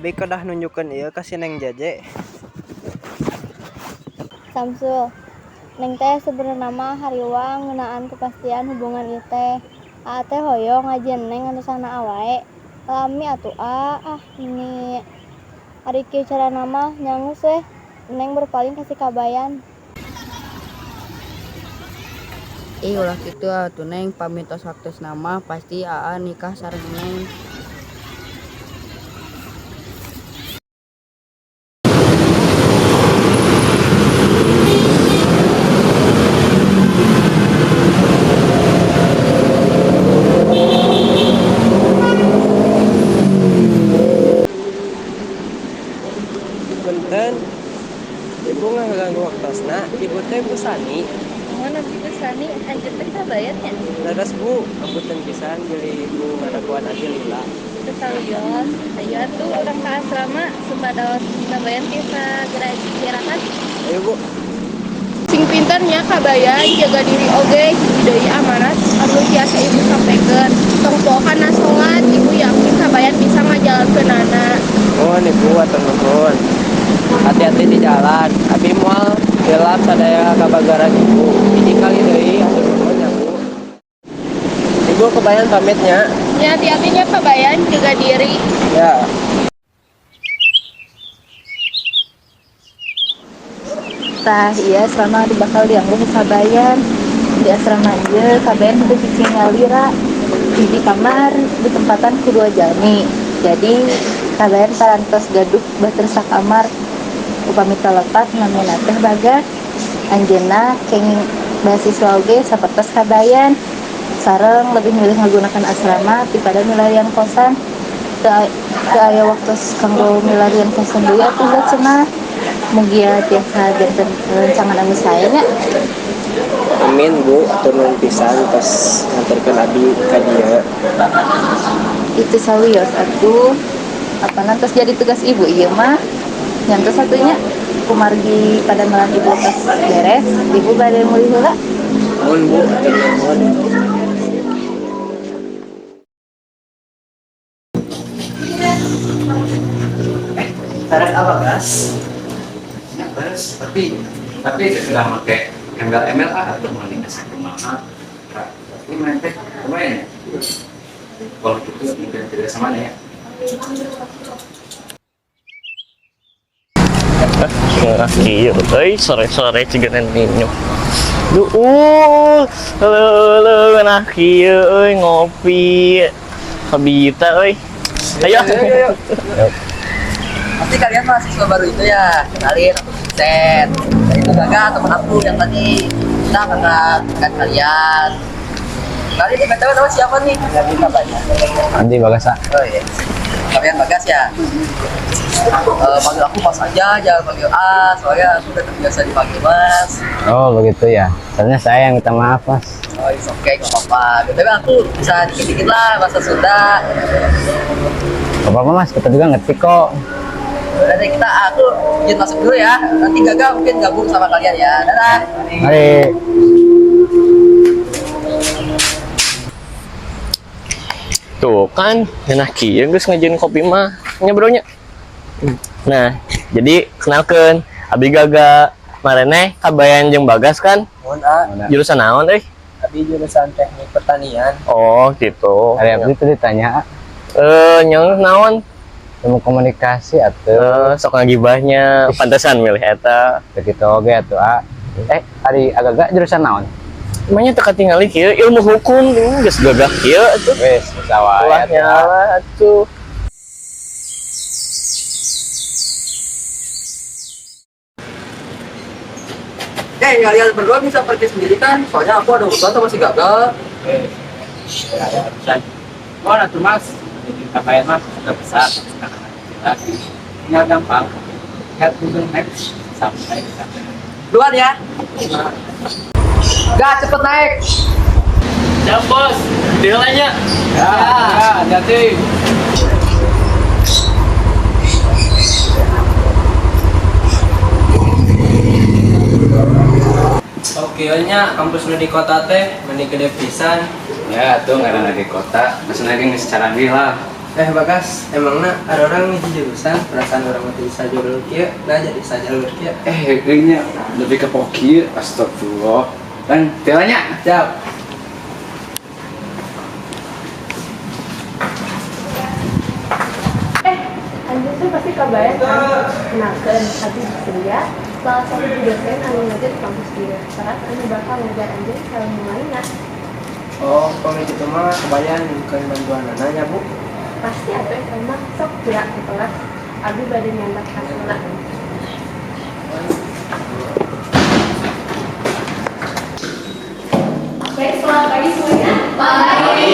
Abi kedah nunjukkeun ieu ka si Neng Jeje. Samsul, Neng teh sebenarna mah hariwang ngeunaan kepastian hubungan ieu teh. Aa teh hoyong ngajieun Neng ngantosan Aa wae. Lami atuh aa, ah meni ari kieu carana mah nya geus weh Neng berpaling ka si Kabayan. Ih, ulah kitu atuh, Neng. Pami tos waktosna mah pasti Aa nikah sareng Neng. Punten. Ibu ngaganggu waktosna, Ibu teh Bu Sani? Muhun, abdi Bu Sani, anjeun teh Kabayan nya? Leres, Bu, hapunten pisan bilih Ibu ngadagoan abi lila. Teu sawios, hayu atuh urang ka asrama supados Kabayan tiasa geura istirahat. Ayo, Bu. Sing pinter nya, Kabayan, jaga diri oge, hiji deui amanat anu tiasa Ibu sampekeun. Tong poho kana salat, Ibu yakin Kabayan bisa ngajalankeunana. Nuhun, Ibu, hatur nuhun. Hati-hati di jalan. Abi moal hilap sadaya kabagaran Ibu. Hiji kali deui hatur nuhun ya, Bu. Ibu, Kabayan pamit nya. Nya, hati-hati nya, Kabayan, jaga diri. Ya. Tah, ieu asrama anu bakal dianggo ku Kabayan. Di asrama ieu Kabayan henteu cicing nyalira. Hiji kamar ditempatan ku dua jalmi. Jadi Kabayan parantos gaduh batur sakamar. Upami telepat namina teh Bagas. Anjeunna kenging beasiswa oge sapertos Kabayan. Sareng lebih milih ngagunakan asrama tipada milarian kosan. Teu aya waktos kanggo milarian kosan deui atuh da cenah. Mugia tiasa janten rerencangan anu sae nya. Amin, Bu, hatur nuhun pisan tos nganterkeun abi ka dieu. Itu sawios atuh. Apanan tos jadi tugas Ibu ieu mah. Nyantos atuh nya, kumargi padamelan Ibu tos beres, Ibu bade mulih heula. Nuhun, Bu, hatur nuhun. Tarik apa, Gas? Ya, terus tapi sudah pakai embel MLA atau mau dikasih kumaha? Tapi main teh lumayan ya. Kalau gitu mungkin tidak sama ya. Ngarah kieu euy, sore-sore ciga ninyo. Duh, leuleung nah kieu euy ngopi. Kabita euy. Ayo. Ayo, ayo. Pasti kalian mahasiswa baru itu ya. Kenalin, aku Vincent. Dan itu Gaga, teman aku yang tadi kita kakak tingkat kalian. Kalian ini BTW nama siapa nih? Lagi kabarnya. Andi Bagas, ah. Oh iya. Kalian Bagas ya? Panggil aku Mas aja, jangan panggil A, soalnya aku udah terbiasa dipanggil Mas. Oh, begitu ya. Soalnya saya yang minta maaf, Mas. Oh, it's okay, gak apa-apa. BTW aku bisa dikit-dikit lah bahasa Sunda. Gak apa-apa, Mas. Kita juga ngerti kok. Udah deh, aku izin masuk dulu ya. Nanti Gaga mungkin gabung sama kalian ya. Dadah. Mari. Tuh kan, ngeunah kieu geus ngajieun kopi mah. Nya, bro, nya. Nah, jadi kenalkeun abi Gaga, mareneh Kabayan jeung Bagas kan? Nuhun, A. Jurusan naon euy? Abi jurusan Teknik Pertanian. Oh, gitu. Hari abdi tadi ditanya, ah. Nyong naon? Ilmu komunikasi atau Sok ngagibahnya, pantesan milih eta. Begitu oge atuh, ah. Ari Agaga jurusan naon? Emangnya teu katingali kieu ilmu hukum geus gagah kieu atuh. Wes, bisa wae Ulah atuh, ah. nyala atuh. Kalian berdua bisa pergi sendiri kan? Soalnya aku ada urusan sama si Gaga. Ada urusan. Mana tuh, Mas? Jadi Kabayan mas sudah besar. Kita tinggal gampang. Lihat Google Maps sampai sampai. Duluan ya. Gak, cepet naik. Siap, Bos. Deal aja. Ya, ya, hati-hati. Oke nya kampus nu di kota teh meni gede pisan. Ya, tuh nggak ada di kota. Maksudnya gini secara lah. Eh Bagas, emangna ada orang hiji jurusan perasaan urang mah teu bisa jalur kieu, nah jadi bisa jalur kieu. Eh, kayaknya lebih ke poki, astagfirullah. Dan telanya. Siap. Eh, anjir tuh pasti kabayan kan? Kenalkeun, abdi Ceria, salah satu dosen anu ngajar di kampus ieu. Saat anu bakal ngajar anjeun ilmu lainna. Oh, pamit itu mah kebayang bukan bantuan nya, Bu. Pasti atuh eta mah sok gerak ke kelas. Abdi bade nyandak hasilna. Baik, selamat pagi semuanya. Pagi.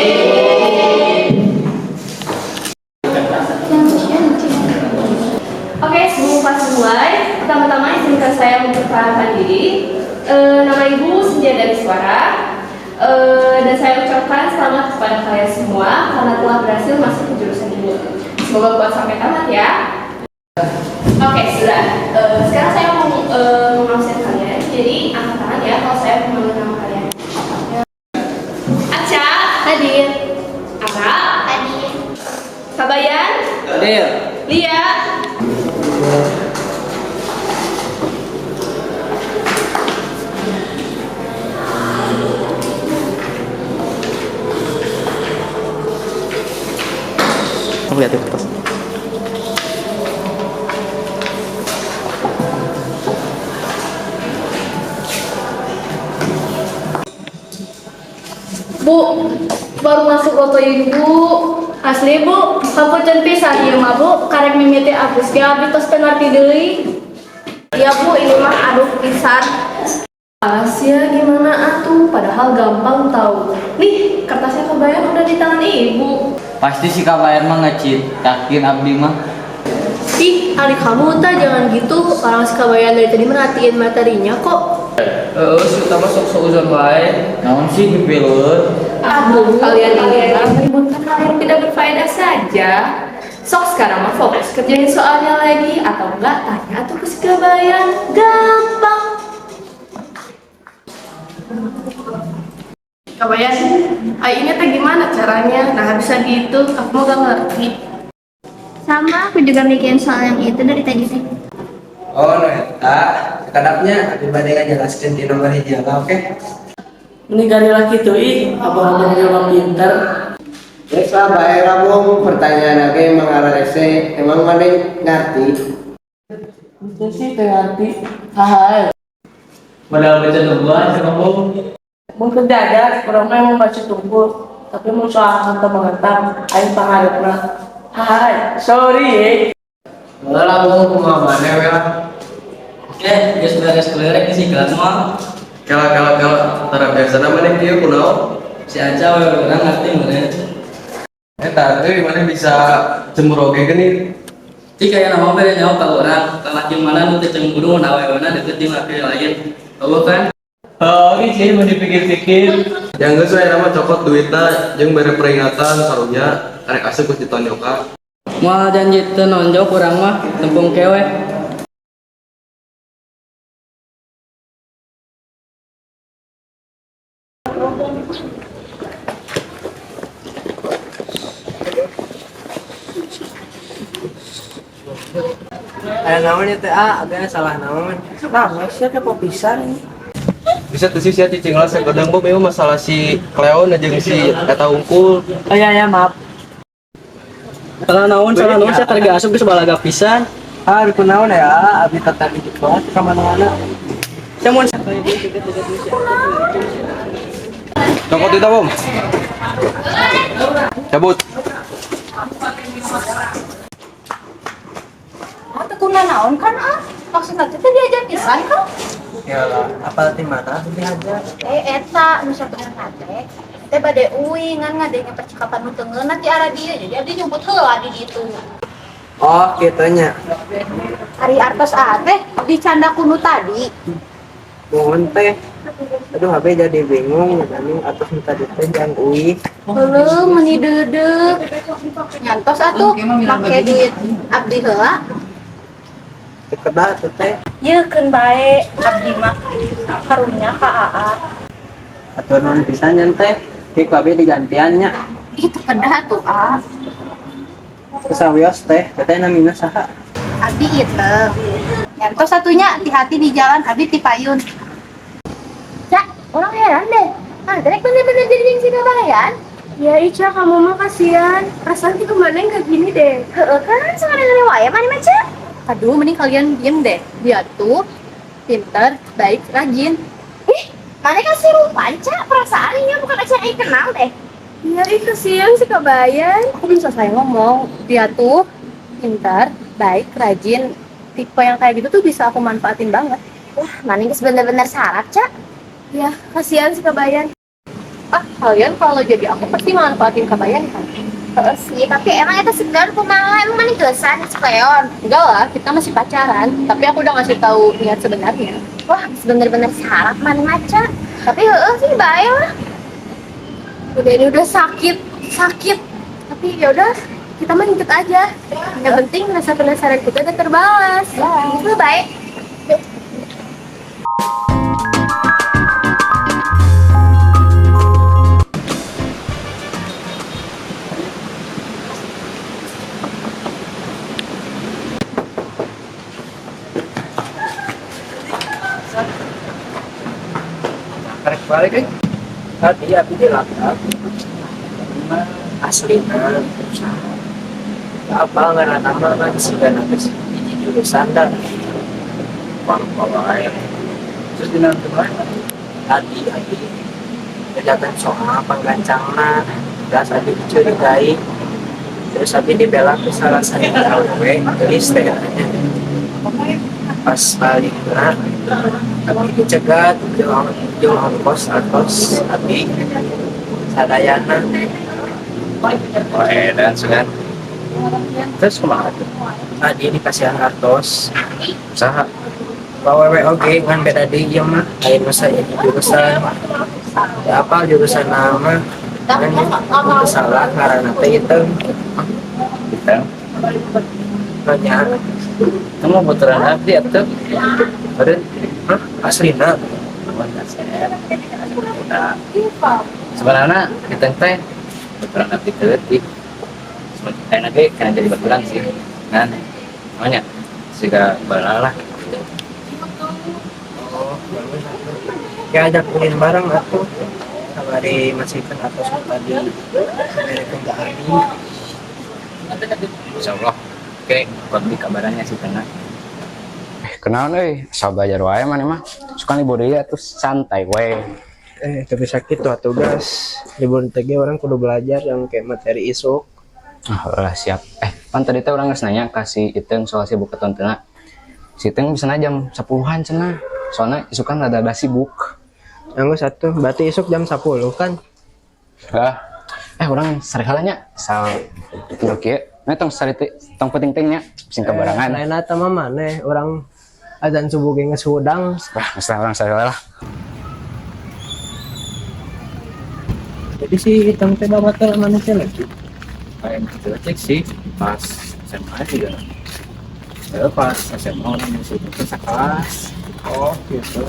Oke, sebelum kelas mulai, pertama-tama izinkan saya memperkenalkan diri. Nama Ibu Senja dari Suara. Dan saya ucapkan selamat kepada kalian semua karena telah berhasil masuk ke jurusan ini. Semoga kuat sampai tamat ya. Oke, sudah. Sekarang saya mau mengabsen kalian. Jadi angkat tangan ya kalau saya memanggil nama kalian. Aca, Hadir. Ara, Hadir. Kabayan, Hadir. Lia. Lihat di kertas. Bu, baru masuk foto ibu. Asli bu, hapunten pisan ieu mah bu, karek mimiti apus ge abdi tos teu ngarti deui. Iya bu, ini mah aduh pisan. Asia gimana atuh, padahal gampang tahu. Nih, kertasnya kebayang udah di tangan ibu. Pasti si Kabayan mah ngecitakin abdi mah. Ih, adik kamu tah jangan gitu. Orang si Kabayan dari tadi merhatiin materinya kok. Heeh, si utama sok seuzon wae. Naon sih pipileun? Aduh, kalian ini meributkan hal yang tidak berfaedah saja. Sok sekarang mah fokus kerjain soalnya lagi atau enggak tanya atau ke si Kabayan. Gampang. Kabayan, ah ini teh gimana caranya? Nah bisa gitu, aku mah gak ngerti. Sama, aku juga mikirin soal yang itu dari tadi teh. Oh, no eta. Kedapnya abi bade ngajelaskeun di nomor hiji heula, oke? Mending laki tuh ih, abang-abang jelema pinter. Geus lah bae lah, Bung. Pertanyaan ge emang ararese, emang maneh ngarti? Itu sih teu ngarti. Haha. Modal baca nungguan sama Bung. Mun teu dadak, urang mah emang baca tunggu. Tapi mun soal hantam mengetang, aing pangarepna. Haha, sorry ye. Heeh lah, Bung, kumaha maneh we lah. Oke, geus beres kelerek isi kelas mah. Kela kela kela, tara biasana maneh kieu kunaon? Si Aca we urang ngerti meureun. Eta euy maneh bisa cemburu oge geuning. Cik aya nama bere nyaho ka urang, lalaki mana nu teu cemburu mun awewena deket jeung laki lain. Eueuh kan? Oh, oke sih mau dipikir-pikir. Yang geus we nama cokot duitna jeung bere peringatan karunya arek asup geus ditonjokan. Moal janji teu nonjok urang mah tempung kewe. Ada namanya teh A, agaknya salah nama man. Nah, sia kepo pisan nih. Bisa tuh sih sia cicing lah sakedeng Bom ieu masalah si Cleon jeung si eta unggul. Oh iya ya, maaf. Salah naon sia keur asup geus balaga pisan. Ah, kunaon ya, abi tetap di kelas ka mana-mana. Sia mun Cokot itu Bom. Cabut. Ah, teu naon kan ah? Maksudna teh teu diajar pisan kan? Ya lah, apal ti mana abi dihajar. Eh, eta nu sabenerna teh. Teh bade uing ngan ngadenge percakapan nu teu ngeunah ti arah dieu, jadi abdi nyumput heula di ditu. Oh, kitu nya. Ari artos ah teh dicanda ku nu tadi. Mohon teh. Aduh, abi jadi bingung geuning atos nu tadi teh jang uih. Heueuh meuni deudeuh. Nyantos atuh make duit abdi heula. Teu kedah atuh teh. Yeuh keun bae abdi mah karunya ka Aa. Atur nuhun pisan nya teh. Ki ku abi digantian nya. Ih teu kedah atuh ah. Sawios teh, teteh namina saha? Abi itu. Nyantos satunya hati-hati di jalan, abi ti payun. Cak, urang heran deh. Nah, rek bener-bener jadi jeung si Kabayan. Ya Ica, kamu mah kasihan. Perasaan tuh kemarin kayak gini deh. Heeh kan, sangat wae mana mah, Cak? Aduh, mending kalian diem deh. Dia tuh pinter, baik, rajin. Ih, mana kan serupan, Cak. Perasaan ini bukan Aca yang kenal deh. Iya, ih kasihan si Kabayan. Aku belum selesai ngomong. Dia tuh pintar, baik, rajin. Tipe yang kayak gitu tuh bisa aku manfaatin banget. Wah, mana geus bener-bener sarap, Cak. Ya, kasihan si Kabayan. Ah, kalian kalau jadi aku pasti manfaatin Kabayan kan? Heeh sih, tapi emang itu sebenarnya kumaha? Emang mana geusan si Cleon? Enggak lah, kita masih pacaran. Tapi aku udah ngasih tahu niat sebenarnya. Wah, bener-bener sarap mana maca. Tapi heeh sih, bae lah. Udah ini udah sakit, sakit. Tapi ya udah, kita mah ngikut aja. Yang penting rasa penasaran kita udah terbalas. Itu baik. Karek balik eh. Tadi abi di laptop. Aslina apa ngaran nama kan siga geus hiji jurusan dah. Wae. Terus dina kemarin Tadi abi kegiatan soal panggancangna gas abi dicurigai, terus abi dibela ke salah satu awewe gelis teh katanya. Pas balikna abi dicegat jeung jeung ongkos atos abi sadayana. Oh, edan sugan. Terus kumaha tuh? Tadi dikasihan artos. Saha? Awewe oge, ngan beda deui ieu mah, lain nu saya di jurusan ya, apa jurusan nama kan teu salah ngaranna teh Iteung. Iteung. Nanya. Itu mah puteran abdi atuh. Beureun. Hah, aslina? Nah, sebenarnya Iteung teh baturan abdi teh leutik. Ayeuna ge kana jadi baturan sih. Nah, namanya siga bala lah. Oh, bagus atuh. Ya ajak ulin bareng atuh. Kamari masihkeun atos nu tadi berekeun ka abi. Insyaallah. Oke, abdi kabarannya si Tengah. Kenaon euy, asal belajar wae maneh mah. Suka libur ieu atuh santai we. Eh, tapi sakit tuh tugas. Libur teh ge urang kudu belajar yang kayak materi isuk. Ah, lah siap. Eh, pan tadi teh urang geus nanya ka si Iteung soal sibuk atau henteu. Si Iteung bisa jam 10-an cenah. Soalnya isukan rada-rada sibuk. Anggus atuh, berarti isuk jam 10 kan? Ah, eh urang sare heula nya. Sal kieu kieu. Nah, tong sare teh tong penting-penting nya, sing kabarangan. Eh, lain eta mah maneh, urang azan subuh ge geus hudang. Wah, geus lah urang sare heula lah. Jadi si Iteung teh bawa teh maneh teh lagi. Kayak gitu cek sih pas SMA juga. Ya, pas SMA urang masih itu sekelas. Oh, gitu.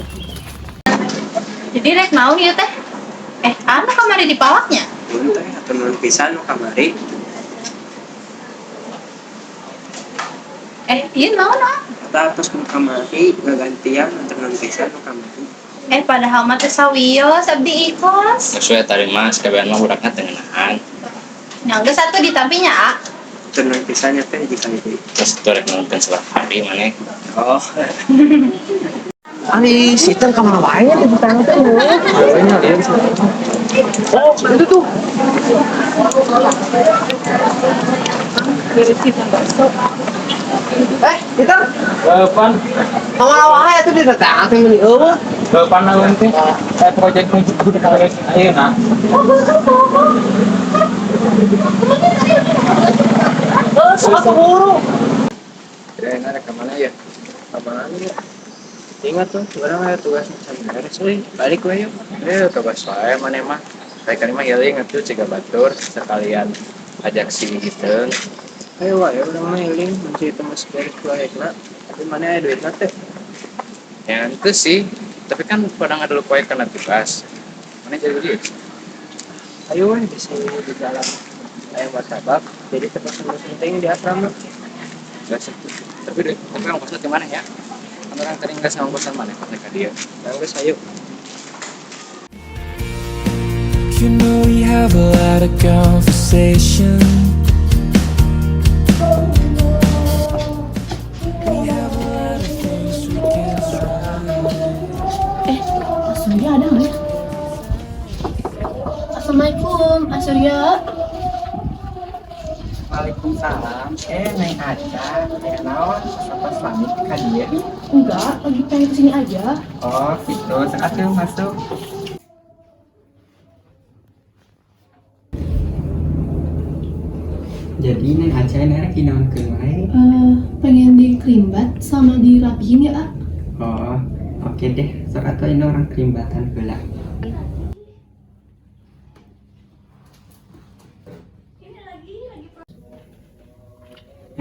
Jadi rek naon ieu teh? Eh, anu kamari dipalaknya. Nuhun teh, hatur nuhun pisan nu kamari. Eh, ieu naon ah? Eta atos nu kamari gagantian, hatur nuhun pisan nu kamari. Eh, padahal mah teh sawios abdi ikhlas. Sesuai tadi mas, kabehan mah budakna teu ngeunahan. Nya geus atuh ditampinya, ah. Hatur nuhun pisan nya teh jika deui. Terus tuh rek nonton sabaraha hari maneh. Oh. Ari si Iteung kamana wae di pertanyaan teh? Oh, itu tuh. Eh, Iteung. Kapan? Kamana wae atuh di datang teh meuni eueuh. Kapan naon teh? Saya project nu kudu dikaberes ayeuna. Eh, sok atuh buru. Kirain rek ka mana ya? Kamana ya? Ingat tuh, urang aya tugas can beres euy. Balik we yuk. Eh, tugas wae maneh mah. Kayak kali mah healing atuh ciga batur sekalian ajak si Iteung. Ayo wae urang mah healing, mun si Iteung geus beres proyekna. Tapi mana aya duitna teh? Ya itu sih, tapi kan pada ada lupa karena tugas. Mana jadi duit? Ayo we bisa di jalan. Aya martabak, jadi teu penting di asrama. Gak sih. Tapi deh, tapi ongkosnya di mana ya? Kan urang tadi nggak sama ongkosan mana pas ka dieu. Nah, geus ayo. You know we have a lot of conversation. We have a lot of things we can try. Eh, Surya ada nggak ya? Assalamualaikum, Surya. Waalaikumsalam. Eh, Neng Aca, eh naon sapa suami ka dieu? Enggak, lagi pengen kesini aja. Oh, gitu. Sok atuh masuk. Jadi Neng Aca ini rek dinaonkeun wae? Eh, pengen dikrimbat sama dirapihin ya, Ah. Oh, oke deh. Sok atuh ini urang krimbatan heula.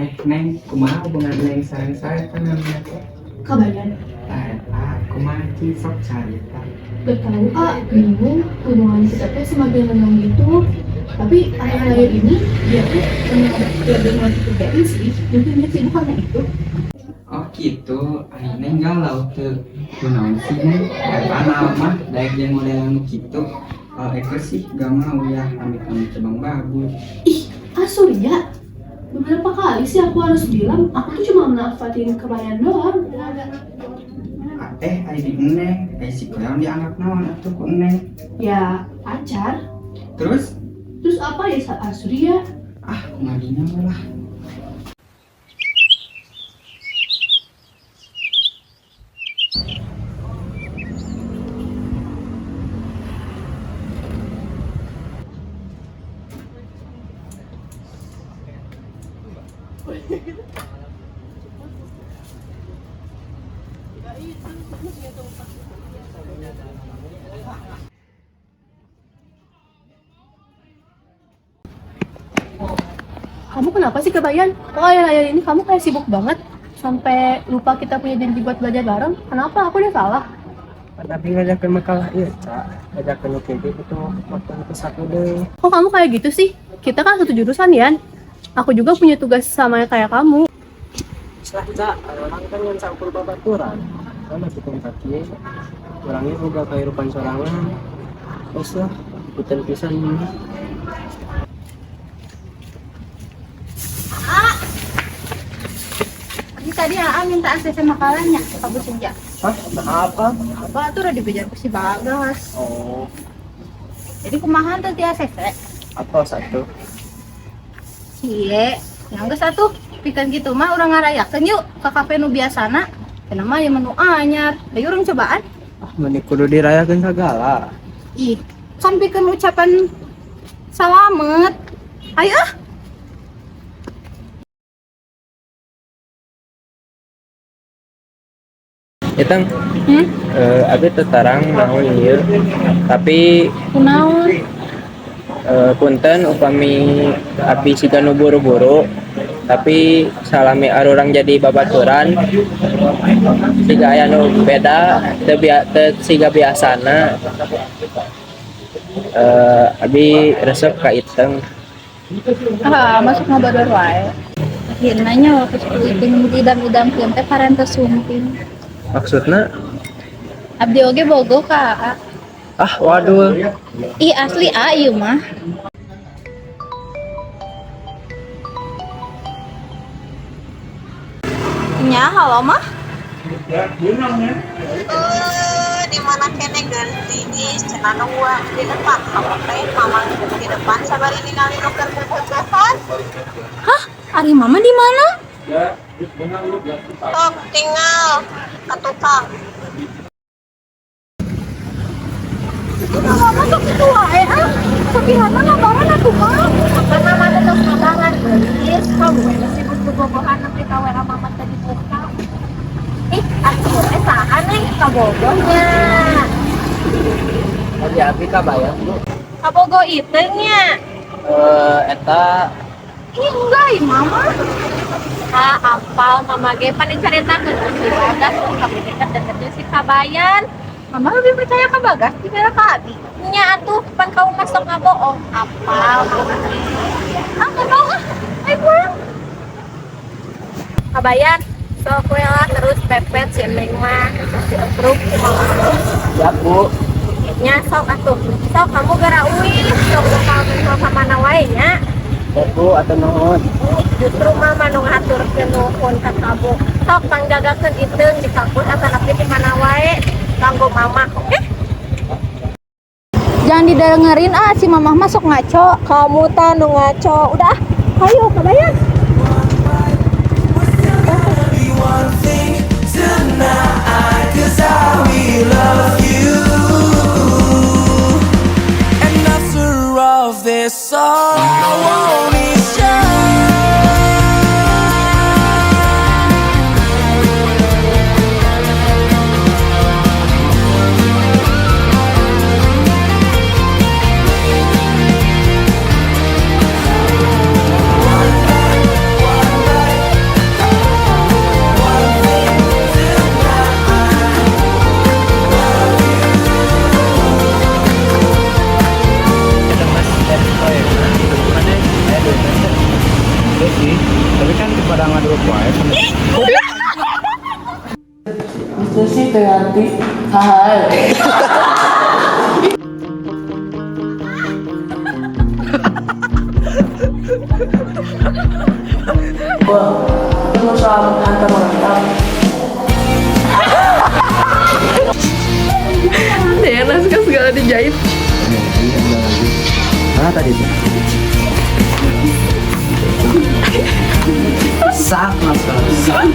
Eh, Neng, kumaha hubungan Neng sareng saya kan namanya teh? Kabayan. Tah eta, kumaha cing sok carita. Gak tahu, Ah, bingung. Hubungan kita teh semakin renggang gitu. Tapi akhir-akhir ini dia tuh pernah lebih ngelanjut kerjain sih. Mungkin dia sibuk karena itu. Oh gitu, ari Neng galau teu. Kunaon sih Neng? Eta mah daek jeung modelan nu kitu. Kalau Eko sih gak mau ya, amit-amit cabang babut. Ih, Ah Surya. Beberapa kali sih aku harus bilang, aku tuh cuma manfaatin kebayan doang. Eh, ari di Neng, eh si Koyong dianggap naon atuh ku Neng. Ya, pacar. Terus? Terus apa ya Ah Surya? Ah, kumaha dinya we lah. Kamu kenapa sih Kebayan? Kok akhir-akhir ini kamu kayak sibuk banget sampai lupa kita punya janji buat belajar bareng? Kenapa? Aku udah salah. Tapi ngajakeun makalah ieu, Ca. Ngajakeun nu kieu gitu waktu itu satu deui. Kok kamu kayak gitu sih? Kita kan satu jurusan, Yan. Aku juga punya tugas sama kayak kamu. Lah, Ca, urang kan ngan sampul babaturan. Kan atuh kaki. Urangnya boga kahirupan sorangan. Terus lah, ikutan pisan ini. Ah. Ini tadi Aa minta ACC makalahnya ke Bu Senja. Hah? Nah, apa? Apa tuh udah dibejar ku si Bagas. Oh, Jadi kumaha teh di ACC? Apa satu? Cie, yang geus atuh pikeun kitu mah urang ngarayakeun yuk ke kafe nu biasana. Cenah mah aya menu anyar. Ayo urang cobaan. Ah, meni kudu dirayakeun sagala. Ih, kan pikeun ucapan salamet. Ayo ah. Itang, Hmm? eh, abi teu tarang naon ieu. Tapi Kunaon? Punten upami abi siga nu buru-buru, tapi salami arurang jadi babaturan siga aya nu beda teu teu siga biasana, abi resep ka Iteng. Ah, masuk ngabador wae. Akhirnya nya waktu itu idam-idamkeun teh parantos sumping. Maksudna? Abdi oge bogoh ka Aa. Ah, waduh. Ih, asli A ieu mah. Nya, halo mah. Eh, di mana keneh geulis cenah nungguan di depan kamu teh mama di depan sabari ningali nu keur bobogohan. Hah? Ari mama di mana? Sok tinggal ke tukang. Mama sok kitu wae ah. Sapihana ngabaran atuh mah. Karena mama tetep ngabaran geulis, kamu we sibuk bobogohan nepi ka WA mama teh dibuka. Ih, atuh teh saha neng kabogohnya? Tadi abi kabayang, Bu. Kabogoh Iteung nya. Eh, eta. Ih, enggak, ih mama. Ah, apal mama ge pan dicaritakeun si Bagas kamu deket-deketnya si Kabayan. Mama lebih percaya ke Bagas dibanding ke Abi. Nya atuh, pan kamu masuk ngabohong. Apal mama teh. Ah, nggak mau ah. Ayo pulang. Kabayan, sok we lah terus pepet si Neng mah, si approve mama. Siap, Bu. Nya sok atuh. Sok kamu geura uih, sok bakal misal ka mana wae nya. Siap, Bu, hatur nuhun. Justru mama nu ngaturkeun nuhun ka kamu. Sok pangjagakeun Iteung di kampus atanapi di mana wae kanggo mama. Oke? Jangan didengerin ah, si mamah masuk ngaco. Kamu tah nu ngaco. Udah, ayo Kabayan. One thing tonight, 'cause I will love you. And after all this, all I want is just Eta mas proyek mana aya duit teh. Iya sih, tapi kan pada ngadrop wae. Itu sih teu ngarti. Hai. Wah, tapi mun soal hantam mengantam. Deh, naskah segala dijahit. Mana tadi tuh? Sak mas sak.